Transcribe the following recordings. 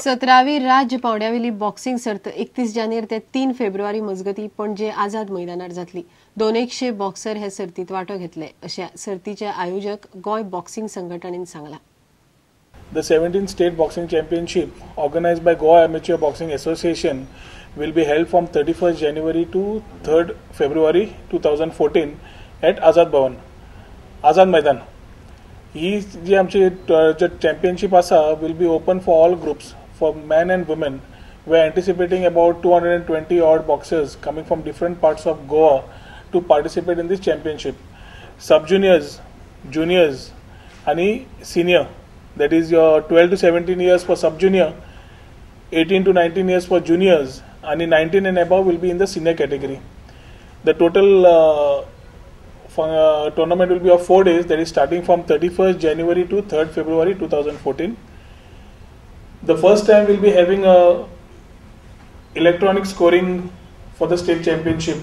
17वी राज्य पावंड्यावेली बॉक्सिंग सर्त 31 जानेर ते 3 फेब्रुवारी मजगती पणजे आझाद मैदानार जातली. 200 बॉक्सर हे सर्तीत वांटो घेतले अशें सर्तीचे आयोजक गोंय बॉक्सिंग संघटनेन सांगला. The 17th State Boxing Championship organized by Goa Amateur Boxing Association will be held from 31st January to 3rd February 2014 at Azad Bhavan, Azad Maidan. ही जी आमची चॅम्पियनशीप आसा will be open for all groups, for men and women. We are anticipating about 220 odd boxers coming from different parts of Goa to participate in this championship. Sub juniors, juniors आणि senior, that is your 12 to 17 years for sub junior, 18 to 19 years for juniors, and 19 and above will be in the senior category. The total tournament will be of 4 days, that is starting from 31st January to 3rd February 2014. The first time we'll be having a electronic scoring for the state championship.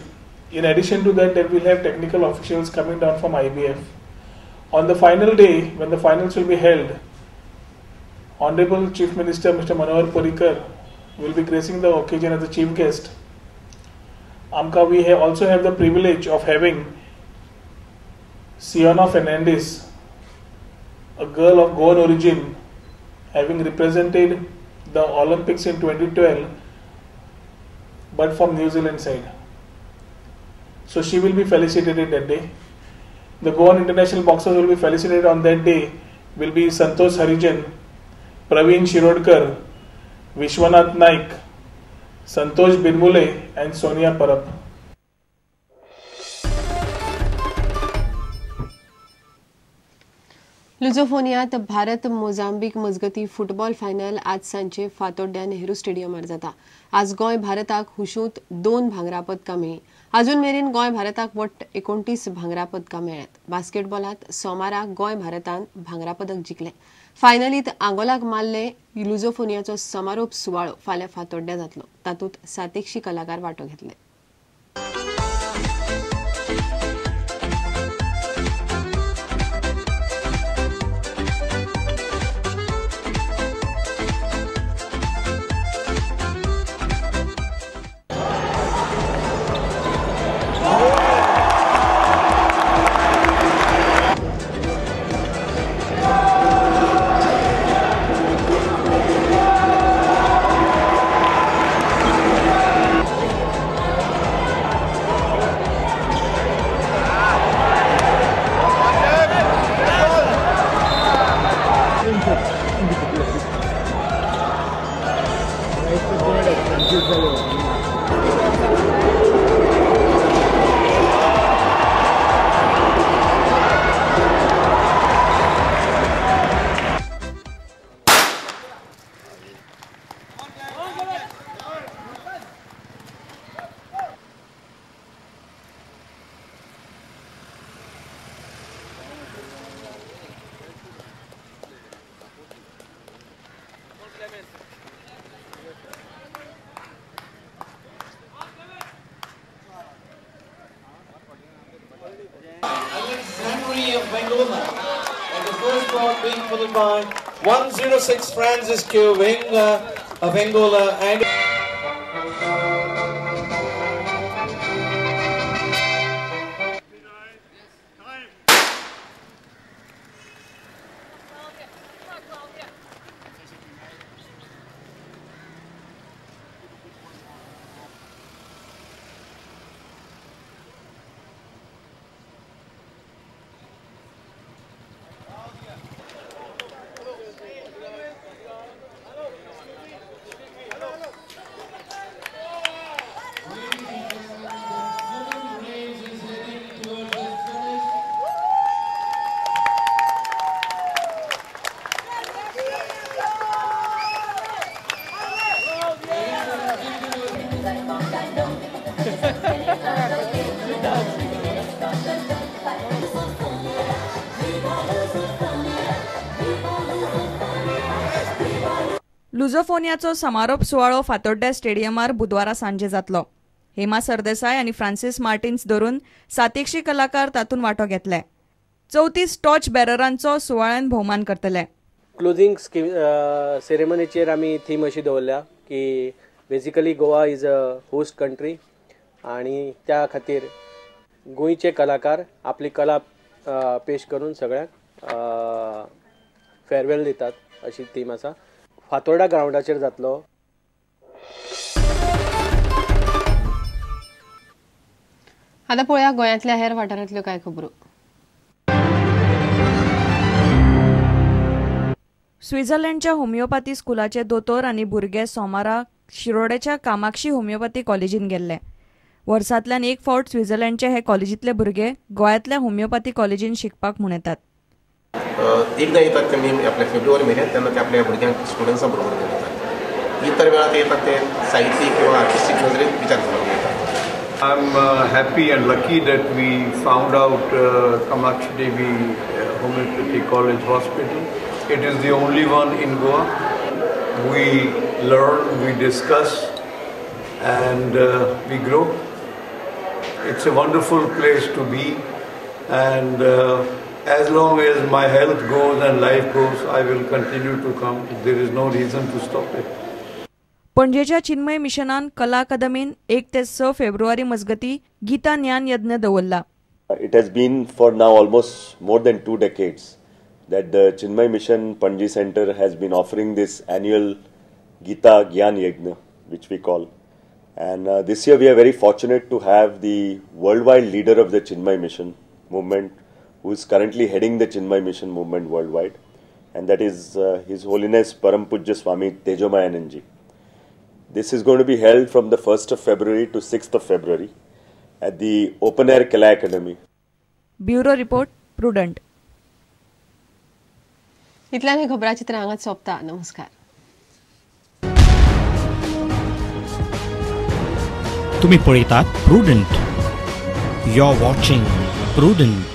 In addition to that, we'll have technical officials coming down from IBF. On the final day, when the finals will be held, Honorable Chief Minister Mr. Manohar Parrikar will be gracing the occasion as the chief guest. Amka, we also have the privilege of having Siona Fernandez, a girl of Goan origin, having represented the Olympics in 2012, but from New Zealand side. So she will be felicitated that day. The Goan international boxers will be felicitated on that day will be Santosh Harijan, Praveen Shirodkar, Vishwanath Naik, Santosh Birmule and Sonia Parab. लुझोफोनियात Bharat Mozambique मजगती football final आज सांजे फातोड्ड्या नेहरू स्टेडियमार जाता. आज गोंय भारताक हुशूंत 2 भांगरा पदकां मेळ्ळीं. अजून मेरेन गोंय भारताक वट्ट 29 भांगरा पदकां मेळ्ळ्यात. बास्केटबॉलांत सोमारा गोंय भारतान भांगरा पदक जिखलें. फायनलीत आंगोलाक मारले. लुझोफोनियाचो समारोप सुवाळो फाल्यां फातोड्ड्या जातलो. तातूंत 700 कलाकार वांटो घेतले. Alexandria of Angola, and the first ball being followed by 106 Francisco Venga of Angola and लुझोफोनियाचो समारोप सुवाळो फातोड्ड्या स्टेडियमार बुधवारा सांजे जातलो. हेमा सरदेसाय आनी फ्रांसीस मार्टिन्स धरून 700 कलाकार तातूंत वांटो घेतले. 34 टॉर्च बॅररांचो सुवाळ्यान भोवमान करतले. क्लोजींग सेरेमनीचेर आमी थीम अशी दवरल्या की basically Goa is a host country आनी त्या खातीर गोंयचे कलाकार आपली कला पेश करून सगळ्यांक फेरवेल दितात अशी थीम आसा. फातोर्डा ग्रावंडाचेर जातलो. आतां पळोवया गोंयांतल्या हेर वाठारांतल्यो कांय खबरो. स्वित्झर्लंडच्या होमिओपॅथी स्कुलाचे दोतोर आनी भुरगे सोमारा शिरोड्याच्या कामाक्षी होमिओपॅथी कॉलेजीन गेल्ले. वर्सांतल्यान एक फावट स्वित्झर्लंडचे हे कॉलेजींतले भुरगे गोंयांतल्या होमिओपॅथी कॉलेजीन शिकपाक म्हूण येतात. एकदा येतात ते मे आपल्या फेब्रुवारी म्हयन्यात तेन्ना ते आपल्या भुरग्यांक स्टुडंट्सां बरोबर घेवन येतात. इतर वेळा ते येतात ते साहित्यीक किंवा आर्टिस्टीक नजरेन विचार करून येतात. I am happy and lucky that we found out Kamakshi Devi Homeopathy College Hospital. It is the only one in Goa. We learn, we discuss, and we grow. It's a wonderful place to be, and as long as my health goes and life goes, I will continue to come. There is no reason to stop it. पणजेच्या चिन्मय मिशनान कला अकादमीन 1 ते 6 फेब्रुवारी मजगती गीता ज्ञान यज्ञ दवरला. It has been for now almost more than 2 decades that the Chinmay Mission Panji Center has been offering this annual Gita Gyan Yajna, which we call. And this year we are very fortunate to have the worldwide leader of the Chinmay Mission movement, who is currently heading the Chinmay Mission movement worldwide, and that is His Holiness Param Pujya Swami Tejomayanand Ji. This is going to be held from the 1st of February to 6th of February at the Open Air Kala Academy. Bureau Report, Prudent. इतल्यान हे खबराचित्र हांगाच सोंपता. नमस्कार. तुम्ही पळयतात Prudent. You are watching Prudent.